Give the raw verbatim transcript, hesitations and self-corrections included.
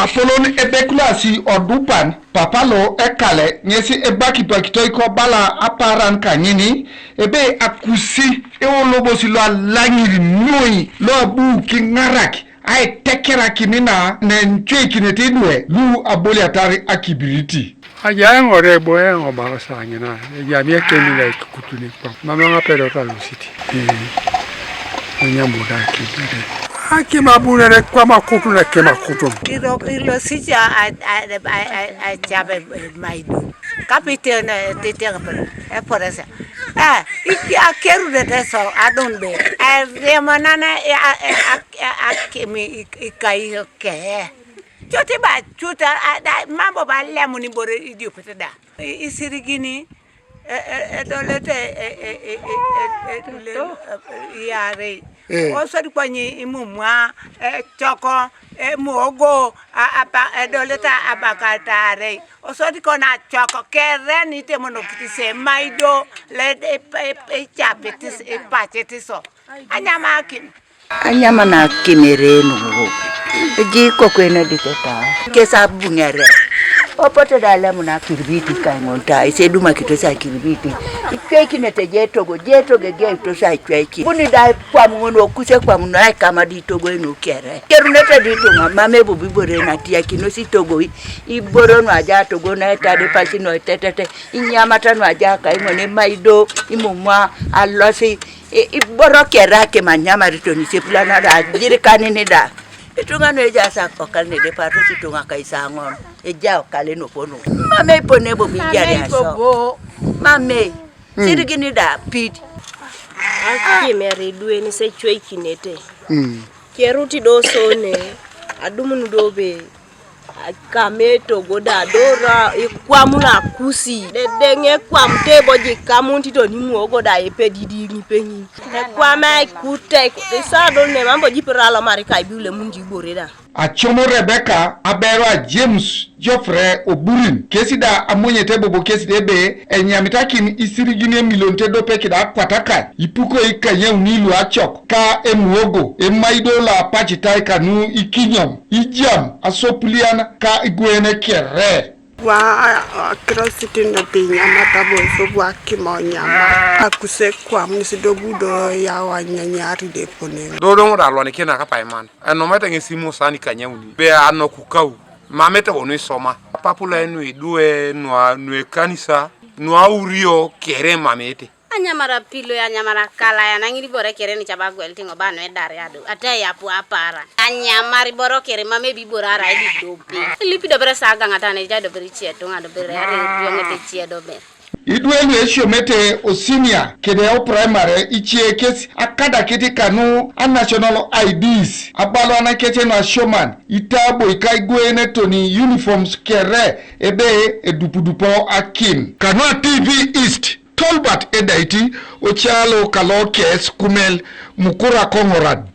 Apolon Ebekulasi Odupan, papa lo Ekale, nyesi ebaki pakitoi ko bala aparan kangini, ebe akusi, e olobosi lo alangiri noi, lo abu ki ngarak, ai tekera kinina, ne ncwe kinete due, lu aboli atari akibiriti. Aja engo re bo engo ba sa ngina. Ya mi eke mi la kutu ni kwa. Mama nga pedo ka lusiti. Eh. Nya mo da ki. Aki ma bu ne kwa ma kutu na ke ma kutu. Ilo, ilo sija a, a, a, a, a, jabe, eh, maidu. Kapite na tete ka pe. E poresa. Eh, iki akeru de te so adon be. Eh, remana na, eh, a, eh, a, eh, a, ke mi ik-, ikai ke. Choti ba chuta, a, da, mambo ba lemu ni bore idio pete da. I, i sirigini, e, e, e, dolete, e, e, e, e, e, e, le, e, yare. Eh. O sodi kwanyi i mumwa, e, choko, e, muogo, a, a, ba, e, dolete abakatare. O sodi kona choko, kere ni te mono kiti se maido, le, e, e, e, chape ti s-, e, pache ti so. Anyama akim. Anyama na kimere nu. Ji ko kwena di teta. Kesa bungere. Opote da lemu na kirbiti kai ngonta. Ise duma kito sa kirbiti. Ikwe kinete je togo, je togo ge to sa ikwe ki. Buni da kwam ngono kuse kwam no ai kama di togo inu kere. Keru nete di tunga, mame bu bibore na tia kino si togo i. Iboro no aja togo na eta de pasi no tetete. Inyamata no aja kai ngone maido, imumwa, alosi. I, i boro kera ke ma nyamari toni se pula na da, jiri kanini da. I tunga no eja sa okal ne de pato si tunga kai sa ngon. Eja okal no pono. Mame i pone bo bi jari aso. Mame. Hmm. Sirigini da pit. Aki meri dueni se chwe kinete. Hmm. Keru ti do sone. Adumunu do be. Kame togo da dora, e kwam na kusi. De, de nge kwam te bo ji kamun ti toni muogo da e pe didi ni pe nyi. E kwam ai kute, de sa do ne mambo ji pe ralo mari kai biule mun ji bore da. Achomo Rebecca, abero a James Geoffrey Oburin, kesi da amonye te bobo kesi de be, e nyamita kin i sirigini e milion te dope kida akwata kai, ipuko i kanye uni lu achok, ka e muogo, e maido la apachi tai kanu i kinyom. Ijam, asopulian ka igwene kere. Wa, a, a, kira sitin da bi nyama ta bo so wa kimo nyama. Akuse kwam ni si do budo ya wa nyanyari de pone. Dodo ngo da lwani kena ka paiman. Ano mete nge simu sani kanya uni. Be ano kukau. Mame te wonu isoma. Papula enu idue nua, nue kanisa. Nua urio kere mame te. Anyamara pilo ya, anyamara kala ya, nangini boro kere ni chaba gwel tingo ba no edare adu. Ate ya pu apara. Anyamari boro kere mame bi boro ara idi dope. Lipi dobere sa ganga tane ja dobere chie tunga dobere are yonge te chie dobe. Idue lu esio mete o senior kede o primary ichie kesi akada kiti kanu a national I Ds. Abalo ana kete no a shoman. Ita bo ikai gwene toni uniforms kere ebe edupudupo akin. Kanu a T V East. Tolbert Edaiti, Ochalo Kalo Kes Kumel, Mukura Kongorad.